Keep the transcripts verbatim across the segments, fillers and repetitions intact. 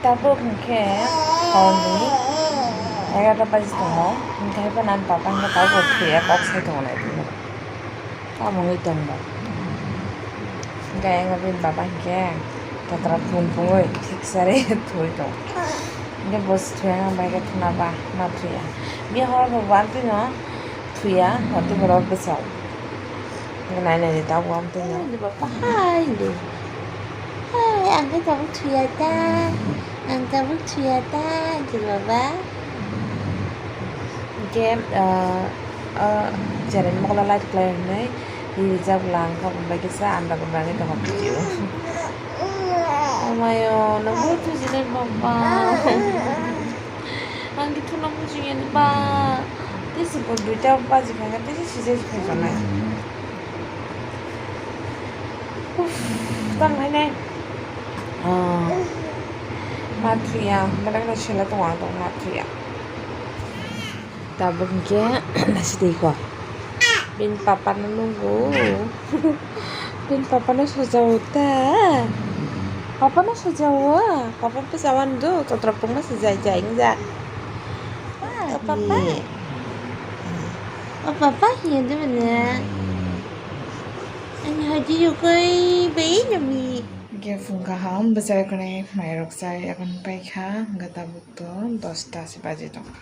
Tabuk hwnkhe horni egarota baji tongo, hwnkhe haiphano ani papa hwnkhe tabuk thwiya kok sai tongo naitugwi. Tamo wngwi tongbo. Hwnkhe ayang bini baba hwnkhe totra pung pungwi thiksa re thwi tongo. Hwnkhe bo se thwiya wng bai khe thuna ba ma thwiya. Bini horo bo bo amtwino thwiya, hwnkhe borok bwsao. Hwnkhe nai nai tabuk amtwino. Hai de. Hai, ang khe tabuk thwiya ta. Ang tabuk thwiya ta, de baba. Hwnkhe, ah, ah, cherai mokla light khlai hwnwi rijak lang kha, bo bai khe sa anda bo bai khe tongkha video. Omayo, nang bo thwijinai baba. Ang khe thuna muchungya ni ba. Tei se bo duita baji kha, tei se sijai phai tongnai. Uff, tamo hai nai. Ah, ma thwiya, belai no sela tongo ang tong ma thwiya. Tabuk hwnkhe nasi twi kho. Bini papa no nungo. Bini papa no sajao ta. Papa no sajao. Papa bwsa wano do, totra pungma se jai jai wngya. O papa. O papa hiya de bana. Ani haji yukoi bai nami. Hwnkhe phung kaham bwchai khwnwi mairok chai, aboni paikha hwnkhe tabuk to dosta se baji tongkha.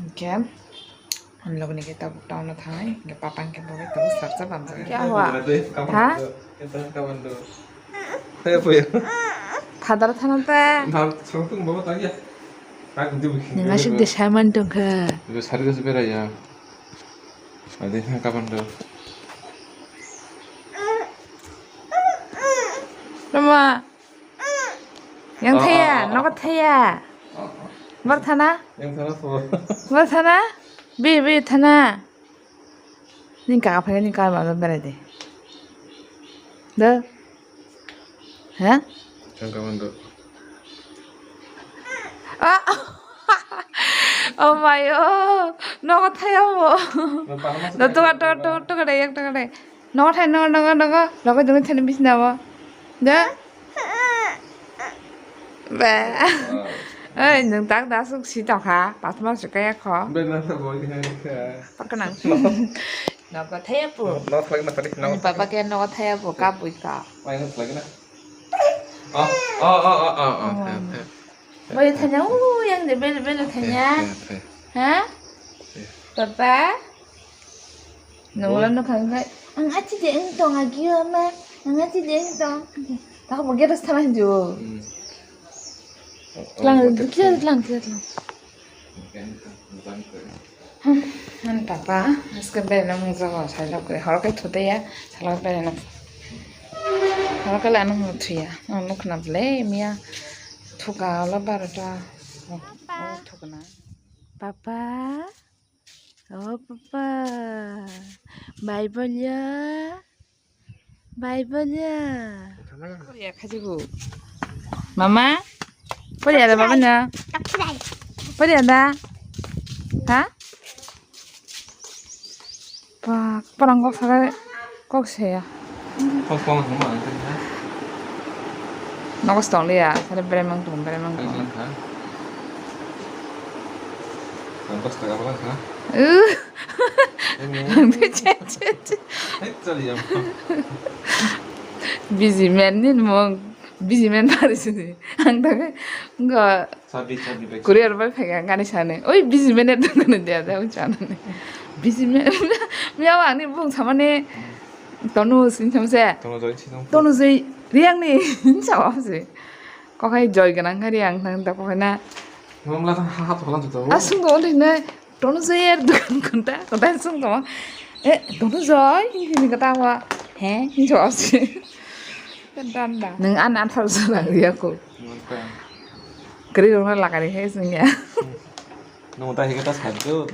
Hwnkhe ani logi ni khe tabuk town o thangnai, hwnkhe papa hwnkhe bo bai tabuk sarsa bamjak. Kya hua? Ha? Father thana ta. Nang aswk de saman tongkha. Rama. Yang thaya, nogo thaya. Bar thana? Bar thana? Bi, bi thana. Ning kaka phai ning kar ma berai de. Do. Ha? Ah! Oh my oh. Nogo thaya mo. No, toka, toka, toka, toka de, yang toka de. Nogo thai, nogo, nogo, nogo. Logo dungwi thani bisna bo. Da? Ba. Oi, nwng tak da suk si tong kha. Patma su kaya kho. Be na ta boi kha kha. Paknang. Nogo thaya pu. No khlai na pari. Ani papa ke nogo thaya pu ka bui ka. Ai no khlai na. Oh, oh, oh, oh, oh, oh. Thaya, thaya. Boi thanya u yang de bel bel thanya. Thaya, thaya. Ha? Thaya. Papa. Nungla nukha nai. Ang achi de ang tong agi ama. Ang achi de ang tong. Tako bo geras thana hinjo. Hmm. Tlang, tlang, tlang, tlang. Ani papa, aske bere na mung jago, sai lok kore. Horo ke thute ya, salok bere na. Horo ke lana mung thuya. Ang nuk na ble, miya thuka ola barota. Oh, thukna. Papa. Oh, papa. Bai bolya. Bai bolya. Porya khajibu. Mama. Porya da mama na. Porya da. Ha? Pak, porang kok sakai kok saya. Kok kong sama angkat ha. Nokos tong liya, sare beremang tung, beremang tung. Angkat ha. Angkat tak apa ha? Uh. Ini. Ang tu cecet. Hai, cari ya. Busy man ni mong. Busy man baru sini. Ang tak enggak. Sabi, sabi, bai. Courier bai phai kha gani sani. Oi, busy man e tongmani de, de, oi, chanani. Busy man. Miya ani bung samani. Tonu sin samse. Tonu joi sin. Tonu joi riang ni. Sawa se. Kokai joi ganang kha riang nang da kokai na. Mamla ta ha ha tholan to. Asung do le na. Tonu joi er dukan konta. Konta sung do. Eh, tonu joi. Ini kata wa. He, jawab se. Danda. Nang an an thal sa riya ko. Kari rong lagari hai sungya. Nwng ta hika ta sajjo.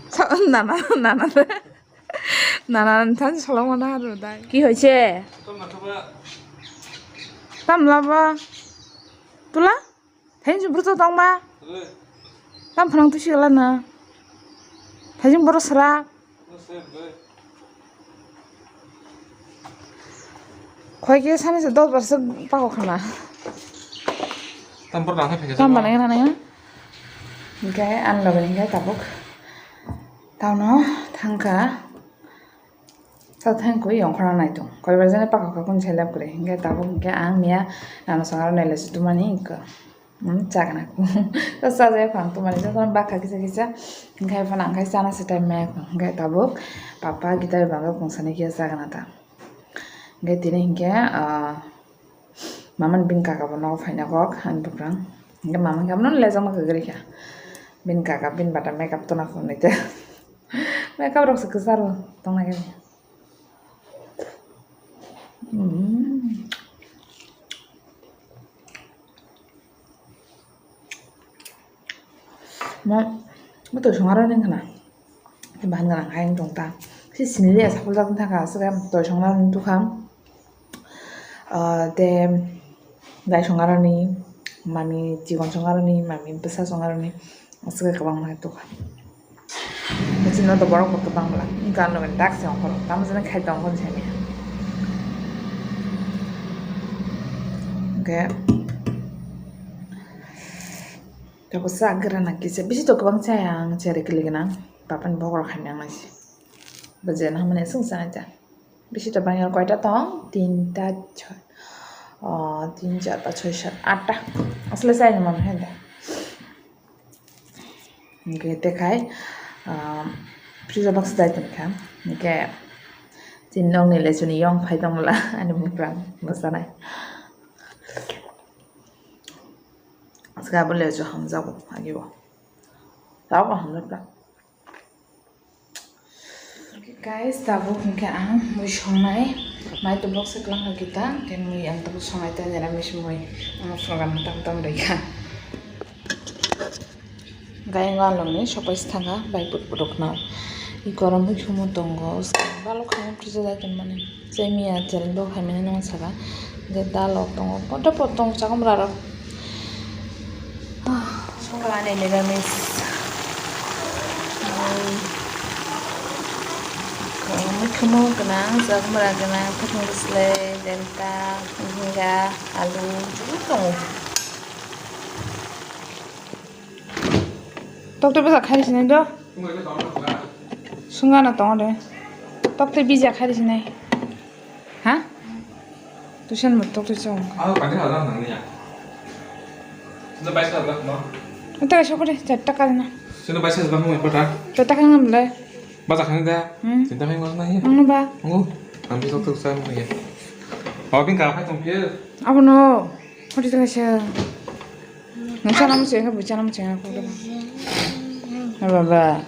Sa-, nana, nana, nana, than solong mana haru dai. Ki hoise? Tam laba. Tula? Thain jubru to tongma? Tam phrang tu sigala na. Thaijing boro sra. Khoi khe sani se dos bar se pako khana. Tam por nang khe phai khe Tam sama. Banai nang nang. Hingke an loge hingke tabuk. Tauno thangkha. Sa thang koi yong khona nai tong. Koi bar jani pako kha kun selap kre. Hingke tabuk hingke ang miya nana sangaro nai le sutumani hingke. Hmm, chagna. Sa sa jai phang tumani sa sa bakha kisa kisa. Hingke phana hingke sana se time me hingke tabuk. Papa gitar bago kung sani kisa chagna ta. Hingke tini hingke, ah, Mama ni bini kaka bo nogo phaina kok, ani bukrang. Hingke mama hingke abono lejakma kwrwi kha. Bini kaka bini bata makeup tona phunui te. Makeup rok se kwcharo tongna khe. Mm. Mo, mo twi songaro ning khna. Bahan gwnang hai wng tong ta. Si siniliya sapul jak wng thangkha, aswk hai twi songna ning tukha. Ah, te dai songaroni, mami chikon songaroni, mami bwsa songaroni, aswk kwbangma khe tukha. Bwswkno to borok bo kwbang bwla, wngkha ano dak se ongkhorok, tamo jani khai tongkha sani. Hwnkhe tabo sak gra na kisa, bisi to kwbang chaya ang, chari kili gana, papani bokhorok khaina ang nai se. Bwjana hamani aswk sanai ta. Bisi ta bangya koita tong? Tinta, choi, oh, tin, char, pach, choi, sat, atta. Asle sai ni mano hende. Hingke te khai, ah, freezer box dai tong kha. Hingke tin nong ni lesu ni yong phai tong la ani bukrang bwsanai. Aswk abo lesu hamjago agi bo. Tabo hamjak ta. Guys, tabuk hingke ang mui songnai, mai tubok se kwlangkha kita, hingke mui ang tabuk songnai ta nira mui, ang program tam tam rikha. Gai ang along ni sopai se thangkha, bai but but rok no. I korom bai khumu tongo, balok khamu prisa dai tongmani. Chemiya cheren bo khaimani nung saka. Hingke dal rok tongo. Podo podo tongo chakwmra rok. Ah, songkha ani niramis. Ai. Kwmwi khumui gwnang, chakwmra gwnang, kwthwng bwslai, delta, hinga, alu, jubui tongo. Tokte bwsa khai sinai do. Sungano tongo de. Tokte bija khai sinai. Ha? Tuition mo tokte chong. Ah, pani hala nang niya. Sino baisa ba mo. Ito ka sokore, chat taka na. Sino baisa ba mo ipota. Chat taka ngam le. Baja khani da. Hmm. Sinta khai ngos na hi. Ang ba. Ngo. Ang bi tokte sa mo ya. Hobin ka khai tong phi. Abo no. Hoti taka sa. Nungsa nam se ha bucha nam se ha ko. Baba.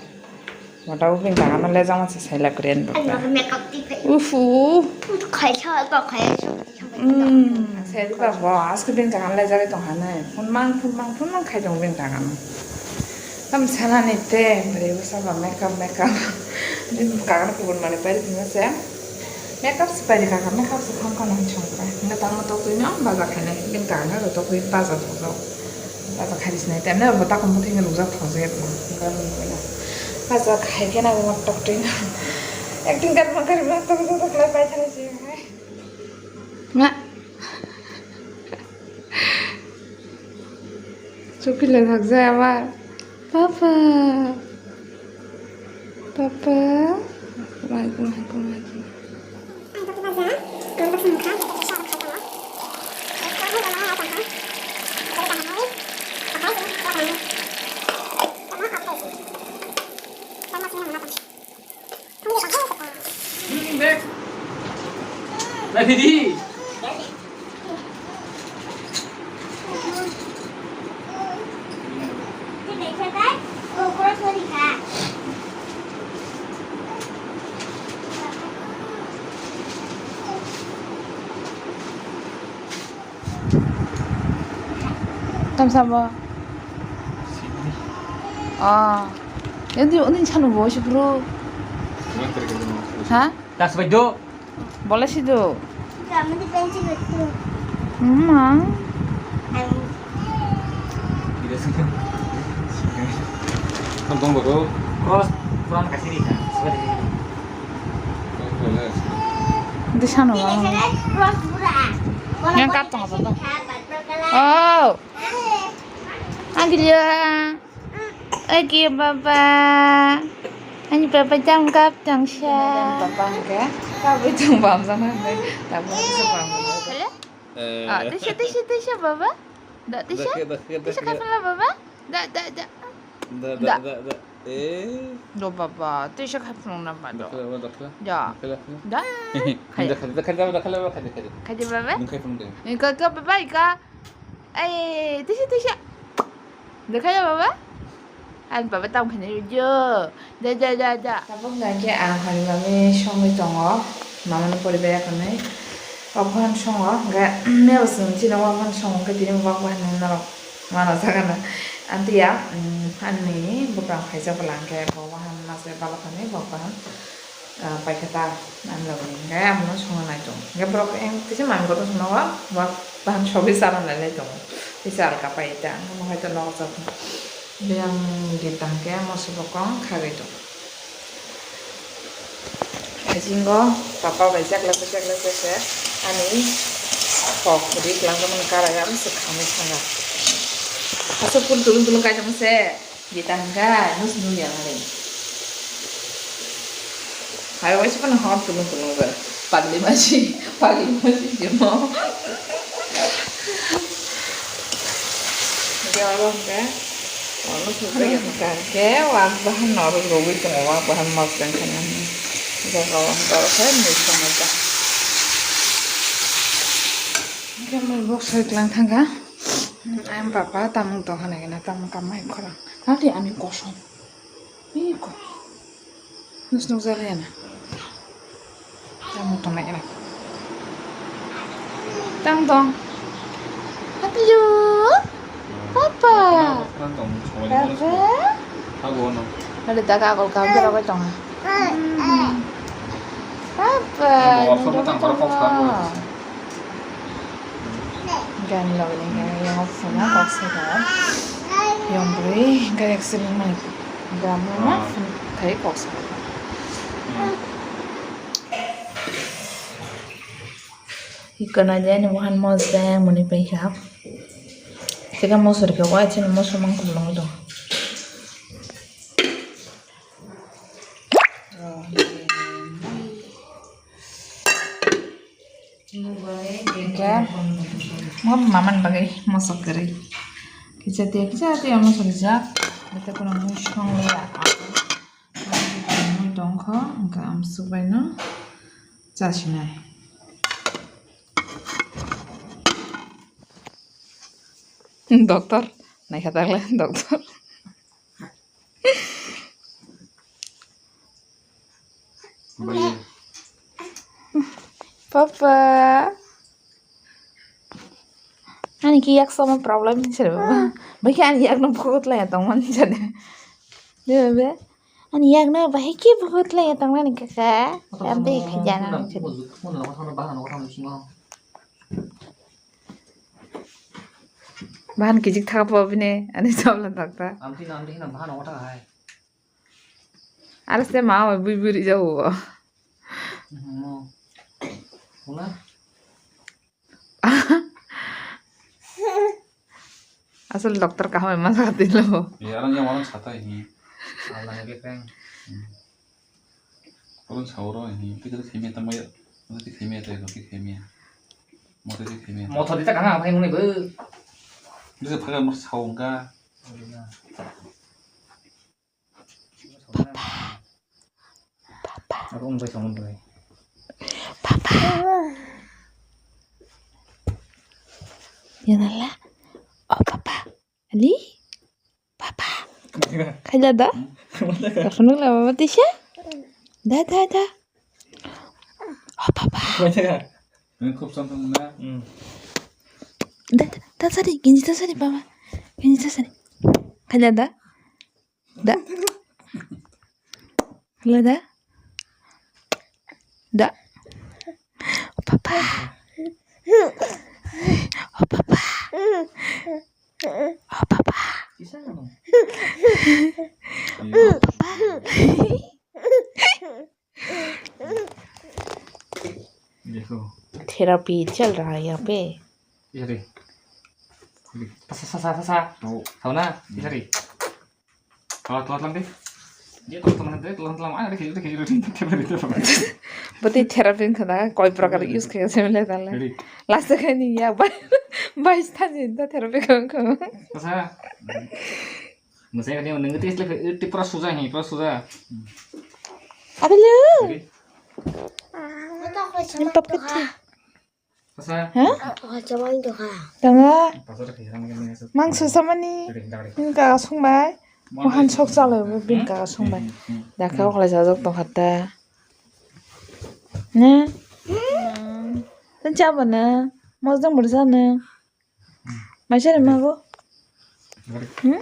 Mota bo bini jaga no lejak ma se sailak kren bo. Ai, mama makeup twi phai. Ufu. Khai sa, ba khai sa. Hmm, sai ba bo, aske bini jaga no lejak tong ha nai. Phun mang, phun mang, phun mang khai tong bini jaga no. Tam sana ni te, bwrwi bwsa ba makeup, makeup. Bini jaga no kubun mani pai phima se. Makeup se pai kha, makeup se kham kham hin chong pai. Nga tang ma tok twi no, baja khai nai. Bini jaga no tok twi baja thok. Baja khai sinai, temne bo takhum bwthai nw rwjak thok jagwi tong, hwnba nw nw. Baja khai khe na bo tok twi nw. Acting kar ma kar ma tok tok tok lai pai thani se hai. Ma. Chukhi le thok jaya ma. Papa. Papa. Mai ko, mai ko, mai ko. Tamsa bo. Ah. Yadi unin sanu bo si bro. Ha? Das bai do. Bola si do. Kamu di pensi betul. Emang. Kampung baru. Cross, cross kasih di kan. Sebab di sini. Di sano ba. Yang kap tong apa ba? Oh. Agilio. Agi baba. Ani baba jam kap tong sa. Baba hingke. Kap tong bam jam hingke. Tabuk se bam. Hello? Eh. Ah, tisa, tisa, tisa, baba. Da, tisa? Dakhe, dakhe, tisa dakhe. Kap tong la, baba? Da, da, da. Da, da, da, da. Eh. Do baba, tisa kap tong na ba do. Dakhe, dakhe. Da. Dakhe, dakhe. Da. Khaidi. Dakhe, dakhe, dakhe, dakhe, dakhe, dakhe. Khaidi baba? Nung kap tong de. Ika, ika, baba, ika. Ai, tisa, tisa. Dakhe ya, baba? Ani baba tamo khainai video. Da, da, da, da. Tabuk hwnkhe ang hari bagwi songwi tongo. Mamano poribai ya kwnwi. Wak bahan songo. Hwnkhe mero chwng chini wak bahan songo, hwnkhe tini wak bahan nung norok mano jaga na. Antiya, mm, ani bukrang khaijak bwla hwnkhe bo bahan mase balokani wak bahan. Ah, paikha ta, ani logi ni hwnkhe amono songna nai tongo. Hwnkhe borok eng kisa manwi kotor songna o, wak bahan sogwi chana nai lai tongo. Kisa alka pai ta, omo hai ta nogo chapna. Biyang di tang khe moso bokong khagwi tongo. Bisingo papa bai chakla chakla se ani kok ri kwlangjakmani karai aro se khamwi thanga. Aswk phul tulung tulung kaijak se. Di tangka, nus nu yang le. Hai, wai siapa nang hot tulung tulung ber. Pagli masi, pagli masi jemo. Dia orang ke, orang suka yang kan ke, wak bahan norok rogwi tongo, wak bahan mosdeng khainani. Jaga wak bahan nus tongmani. Hwnkhe mui bok soi tlang thangkha. Ang papa tamung tong hwnwi gana tamung kamai khorang. Nati ani kosom. Iko. Nus nuk jale na. Tamung tong na gana. Tamung tong. Hatiyo. Papa. Papa. Ada daga agol kam berapa tong? Papa. Gani logi ni gani yang phone box ni kok. Yang beri gaya sini mai. Gam mana phone kai kok sa. Ikana jani mohan mos deng muni pai kha. Sika mos rikha wai chini mos mang kulung do. Hingke, mo maman bagwi mosok kwrwi. Kisa tiya, kisa tiya mosok rijak. Ete kono mui song liya. Mui tongkho, hingke amsuk baino chasinai. Doctor, naikha takle, doctor. Papa. Ani ki yak sama problem ni sir baba. Bagi ani yak no bhut la ya tong man sir. Dia bebe. Ani yak no bahai ki bhut la ya tong man kaka. Am te khajana. Bahan kijik thaka po bini, ani sabla dakta. Amti na amti hina bahan ota hai. Aro se ma oi bui bui rijak o. Mo. Hula. Asal doctor kaham ma sa tilo. Ya, arang yang orang sata ini. Allah ya keng. Kolon sauro ini, kita kemi tamo ya, kita kemi tamo ya, kita kemi. Motor kita kemi. Motor kita kaham apa yang ini bu? Bisa pakai motor saungka. Papa. Papa. Aku umbai sama umbai. Papa. Yanala. Oh, papa. Ali? Papa. Khaila da? Kaphunuk la baba tisa? Da, da, da. Oh, papa. Ini khub samsung na. Da, da, da sari, ginji da sari, baba. Ginji da sari. Khaila da? Da. Khaila da? Da. Oh, papa. Oh, papa. Oh, papa. Oh, papa. therapy chal raha hai yahan pe. Isari. Sa, sa, sa, sa, sa. Oh. Sao na? Isari. Tolong, tolong, tolong deh. Dia tolong, tolong, tolong, tolong. Ah, ada kiri, kiri, kiri, kiri, kiri, kiri. Bati therapy khana koi prakar use kaya se mele tale. Ready? Last kani ya bai, bai sta jin ta therapy khana khana. Sa. Masai kani nang ti isle ti pura suja hi, pura suja. Ada lu. Ready? Ini top kecil. Asa. Hah? Tanga. Mangso samani. Bini kaka songbai. Mohan sok chalai bo bini kaka songbai. Dakha okhlai sajak tongkha ta. Ne? Tang chaba na. Mojang bwrwi chana. Maisa rwma bo. Hmm?